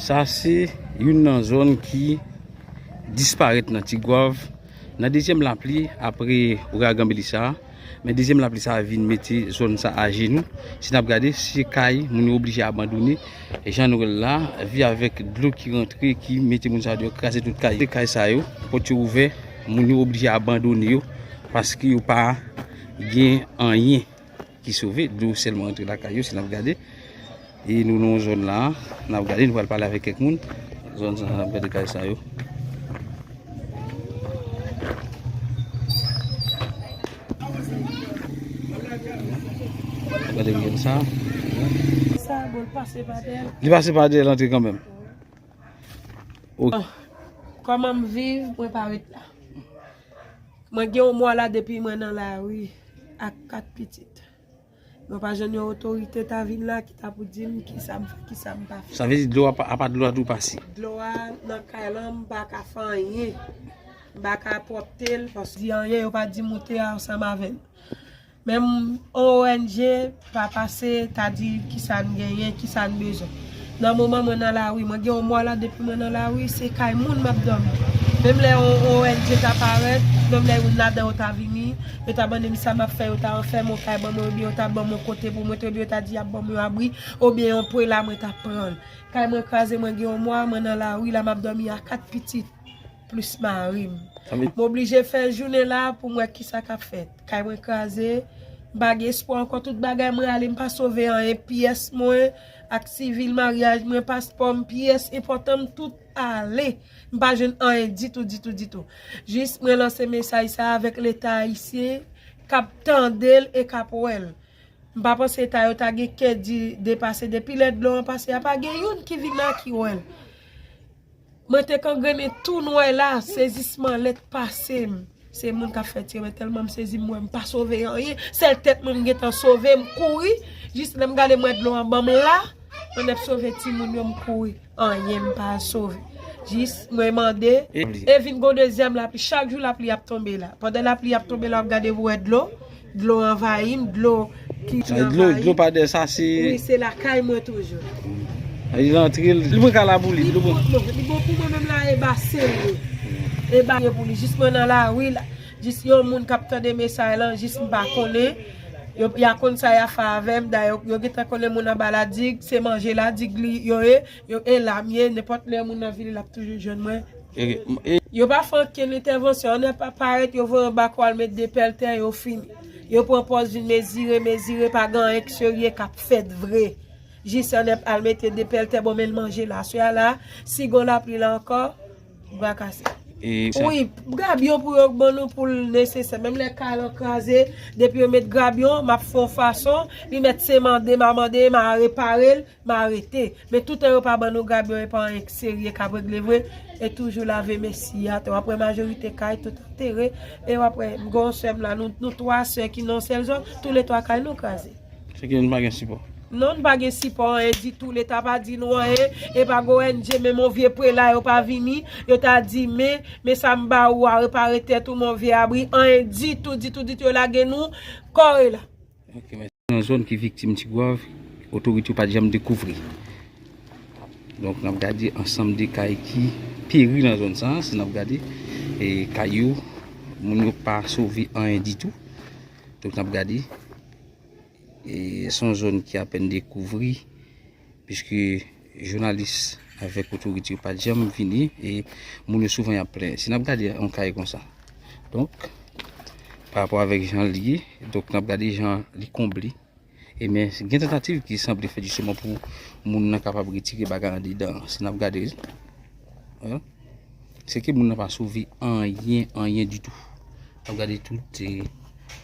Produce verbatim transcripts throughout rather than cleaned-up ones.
Sa se youn nan zòn ki disparèt nan Tigwav nan dezyèm lapli apre ouragan Melissa a. Men dezyèm lapli sa a vin mete zòn sa a ajenou. Si n ap gade, se kay moun yo oblije abandone. Jan nou wè l la, vi avèk dlo ki rantre, ki mete moun sa yo deyò, kraze tout kay. Se kay sa yo, pòt yo ouvè, moun yo oblije abandone yo, paske yo pa gen anyen ki sove, dlo sèlman rantre lakay yo, si n ap gade. E nou nan yon zòn la, n ap gade, nou pral pale avèk kèk moun. Zòn sa, n ap gade kay sa yo. Gade grenn sa. Sa, bon, l pase pa dèyè l. Li pase pa dèyè l antre kanmenm. Ok. Kòman m viv, mwen pa ret la. Mwen gen yon mwa la depi mwen nan lari ak kat pitit. Mwen pa jwenn yon otorite ta vin la ki ta pou di m kisa m fè, kisa m pa fè. Sa vle di dlo a pa, apa dlo a tou pase? Dlo a nan kay lan, m pa ka fè anyen. M pa ka pwòpte l, paske di anyen, yo pa di moute ansanm avè l. Menm O N G pa pase, ta di kisa n genyen, kisa n bezwen. Nan moman mwen nan lari, mwen gen yon mwa la depi mwen nan lari, se kay moun m ap dòmi. Menm lè yon O N G ta parèt, menm lè youn ladan yo ta vini, yo ta mande m sa m ap fè, yo ta ranfèmen yon kay ban mwen, oubyen yo ta ban m yon kote pou m rete, oubyen yo ta di y ap ban m yon abri, oubyen yon prela mwen ta pran l. Kay mwen kraze, mwen gen yon mwa, mwen nan lari la, m ap dòmi a kat pitit, plis mari m. M oblije fè jounen la pou m wè kisa k ap fèt. Kay mwen kraze, m pa gen espwa ankò, tout bagay mwen ale, m pa sove anyen, pyès mwen ak sivil maryaj mwen, paspò m, pyès enpòtan m, tout ale. M pa jwenn anyen ditou, ditou, ditou. Jis mwen lanse mesaj sa avèk Leta ayisyen k ap tande l e k ap wè l. M pa panse ta yo ta gen kè di depase. Depi lè dlo an pase a, pa gen youn ki vin la ki wè l. Mwen te kangrennen tou nwè la, sezisman lè t pase m. Se moun k ap fè tire mwen, tèlman m sezi, m wè m pa sove anyen. Sèl tèt mwen m gentan sove, m kouri. Jis lè m gade m wè dlo an ban m la, mwen ap sove timoun yo, m kouri. Anyen m pa sove. Jis mwen mande, e vin gon dezyèm lapli. Chak jou lapli ap tonbe la. Pandan lapli ap tonbe la, w ap gade, w wè dlo. Dlo anvayi m, dlo ki anvayi. Dlo pa dèyè sa, se... Wi, se lakay mwen toujou. Li rantre, li pran kay la pou li. Li bon, li bon pou mwen menm la, e ba se l ye. E ba ye pou li. Jis mwen nan lari la. Jis yon moun k ap tande mesaj lan, jis m pa konnen. Yo, y a konn sa y a fè avè m. Dayè, yo gentan konnen moun anba ladig, se manje ladig li yo ye. Yo, e la m ye, nenpòt lè moun nan vini, l ap toujou jwenn mwen. Yo pa fè okenn entèvansyon, ann ap parèt, yo voye yon bako al met de pèl tè, yo fini. Yo pran pòz vin mezire, mezire, pa gen anyen k serye k ap fèt vre. Jis ann ap al mete de pèl tè, bon, men l manje la. Aswè a la, si gon lapli la ankò, bra kase. Wi, grabyon pou yo ban nou pou l nesesè. Menm lè kay lan kraze, depi yo met grabyon, m ap fè yon fason, li mèt se mande m a mande, m a repare l, m a rete. Men toutan yo pa ban nou grabyon, e pa anyen k serye k ap regle vre, e toujou lave mesi atè. W ap wè majorite kay tout antere, e w ap wè, m gen yon sè m la, nou, nou twa sè ki nan yon sèl zòn, toulètwa kay nou kraze. Se ke nou pa gen sipò. Non, nou pa gen sipò anyen ditou. Leta pa di nou anyen. E pa gen O N G, menm yon vye prela yo pa vini. Yo ta di, men, men sa m ba ou a, repare tèt ou, men yon vye abri. Anyen ditou, ditou, ditou. Yo lage nou kòre la. Ok, mèsi. Nan zòn ki viktim Tigwav, otorite yo pa t janm dekouvri. Donk, n ap gade ansanm de kay ki peri nan zòn sa a. Si n ap gade, e, kay yo, moun yo pa sove anyen ditou. Donk, n ap gade. E se yon zòn ki apèn dekouvri, piske jounalis avèk otorite yo pa t janm vini, e moun yo souvan y ap plenyen. Si n ap gade yon kay konsa, donk, pa rapò avèk jan l ye, donk, n ap gade jan li konble. E men, gen tantativ ki sanble fèt jisteman pou moun nan kapab retire bagay andedan an. Si n ap gade, Hein? Se ke moun nan pa sove anyen, anyen ditou. N ap gade tout, eh,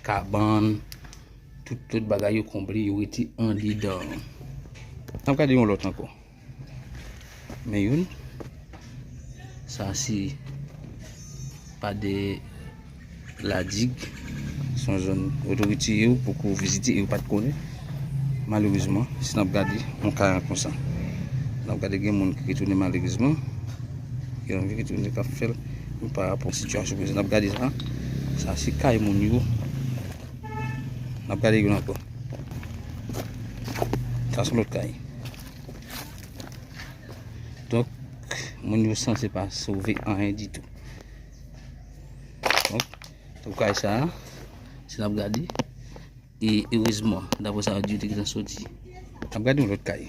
kabann, tout lòt bagay yo konble, yo rete andedan. N ap gade yon lòt ankò. Men youn, sa se pa de Ladig, se yon zòn otorite yo poko vizite, yo pa t konnen. Malerezman, si n ap gade yon ka konsa, n ap gade gen moun ki retounen malerezman. Gen moun ki retounen k ap fè l, men pa rapò sitiyasyon prezan. N ap gade sa, sa se kay moun yo. N ap gade youn ankò. Sa se yon lòt kay. Donk, moun yo sanse pa sove anyen ditou. Donk, tout kay sa a, si n ap gade, e erezman, dapre sa yo di, yo te gentan soti. N ap gade yon lòt kay.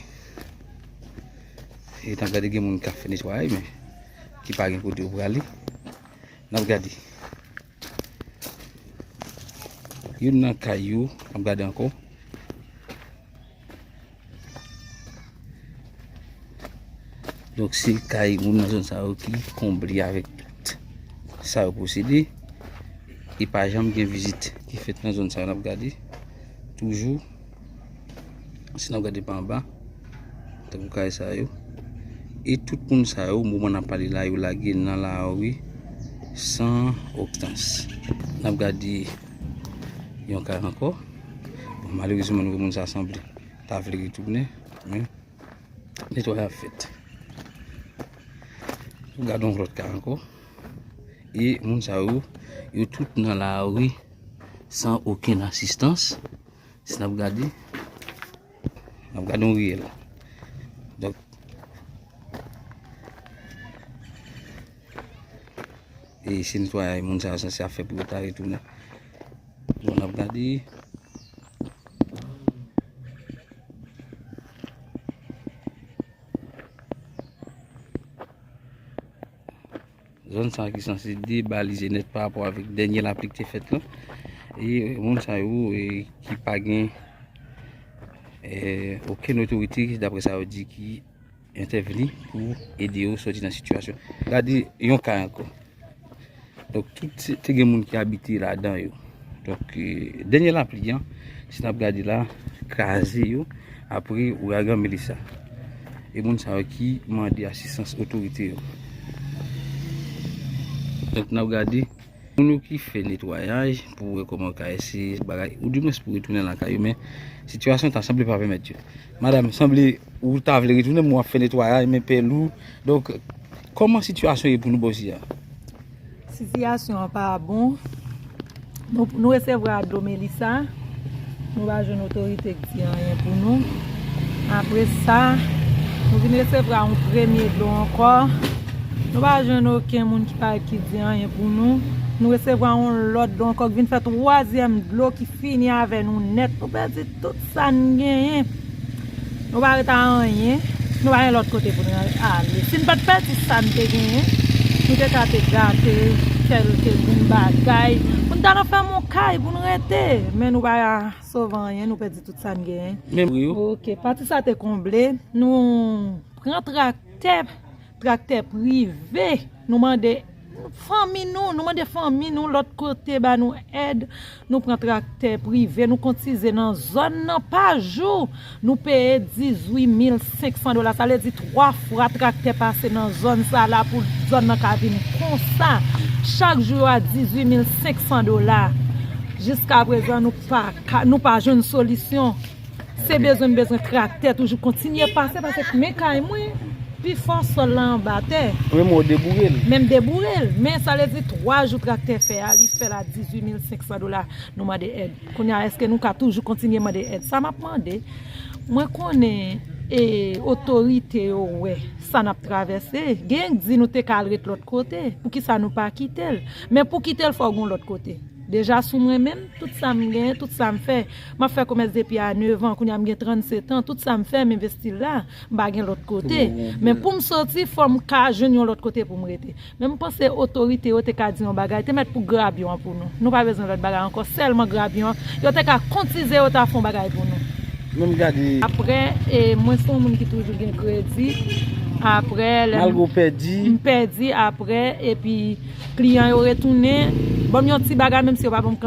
E n ap gade, gen moun k ap fè netwayaj, men ki pa gen kote yo prale. N ap gade. Youn nan kay yo, n ap gade ankò. Donk, se kay moun nan zòn sa yo ki konble avèk tout sa yo posede. E pa janm gen vizit ki fèt nan zòn sa yo, n ap gade. Toujou, si n ap gade pa anba, tankou kay sa yo. E tout moun sa yo, moman n ap pale la, yo lage nan lari san okenn sans. N ap gade yon kay ankò. Bon, malerezman, nou wè moun sa sanble ta vle retounen, men netwayaj ap fèt. Gade yon lòt kay ankò. E moun sa yo, yo tout nan lari san okenn asistans. Si n ap gade, n ap gade yon riyèl. Donk, e se netwayaj moun sa yo sanse ap fè pou yo ta retounen. Bon, n ap gade. Zòn sa ki sanse debalize nèt pa rapò avèk dènye lapli ki te fèt lan. E moun sa yo, e, ki pa gen, e, okenn otorite, dapre sa yo di, ki entèvni pou ede yo sòti nan sitiyasyon. Gade yon kay ankò. Donk, tout se, te gen moun ki abite ladan yo. Donk, e, dènye lapli an, si n ap gade la, kraze yo, apre ouragan Melissa. E moun sa yo ki mande asistans otorite yo. Donk, n ap gade moun yo ki fè netwayaj pou wè kòman yo ka eseye bagay, oudimwens pou retounen lakay yo, men sitiyasyon ta sanble pa pèmèt yo. Madanm, sanble ou ta vle retounen, men w ap fè netwayaj, men pèl ou. Donk, kòman sitiyasyon ye pou nou bò isi a? Sitiyasyon an pa bon. Nou, nou resevwa dlo Melissa. Nou pa jwenn otorite k di anyen pou nou. Apre sa, nou vin resevwa yon premye dlo ankò. Nou pa jwenn okenn moun ki pa, ki di anyen pou nou. Nou resevwa yon lòt dlo ankò k vin fè twazyèm dlo ki fini avè nou nèt. Nou pèdi tout sa n genyen. Nou pa ret a anyen. Nou pa gen lòt kote pou n ale. Si n pa t pèdi sa n te genyen, nou te ka te gate kèlke moun bagay. Pou n ta nan fèm yon kay pou n rete. Men nou pa sove anyen, nou pèdi tout sa n genyen. Menm wi. Ok, pati sa te konble. Nou pran traktè, traktè prive. Nou mande fanmi nou, nou mande fanmi nou lòt kote ba nou èd. Nou pran traktè prive, nou kotize nan zòn nan pa jou. Nou peye dizuit mil senk san dola. Sa vle di twa fwa traktè pase nan zòn sa la pou zòn nan ka vin konsa. Chak jou yo a dizuit mil senk san dola. Jiskaprezan, nou pa ka, nou pa jwenn solisyon. Se bezwen, bezwen traktè toujou kontinye pase, paske men kay mwen, pifò sòl la anba tè. Wi, men w deboure l. Men m deboure l. Men sa vle di twa jou traktè fè a, li fè l a dizuit mil senk san dola. Nou mande èd. Kounye a, èske nou ka toujou kontinye mande èd? Sa m ap mande, mwen konnen, e, otorite yo wè sa n ap travèse. Gen k di nou te ka al ret lòt kote. Poukisa nou pa kite l? Men pou kite l, fò w gen yon lòt kote. Deja sou mwen menm, tout sa m gen, tout sa m fè. M ap fè komès depi a nèf an, kounye a m gen trannset an, tout sa m fè, m envesti l la, m pa gen lòt kote. Men pou m soti, fò m ka jwenn yon lòt kote pou m rete. Men m panse otorite yo te ka di yon bagay, te mèt pou grabyon an pou nou. Nou pa bezwen lòt bagay ankò, sèlman grabyon an. Yo te ka kotize, yo ta fè yon bagay pou nou. Men m gade. Apre, e, mwen se yon moun ki toujou gen kredi. Apre, lè m, malgre w pèdi, m pèdi, apre, epi kliyan yo retounen, ban m yon ti bagay, menm si yo pa ban m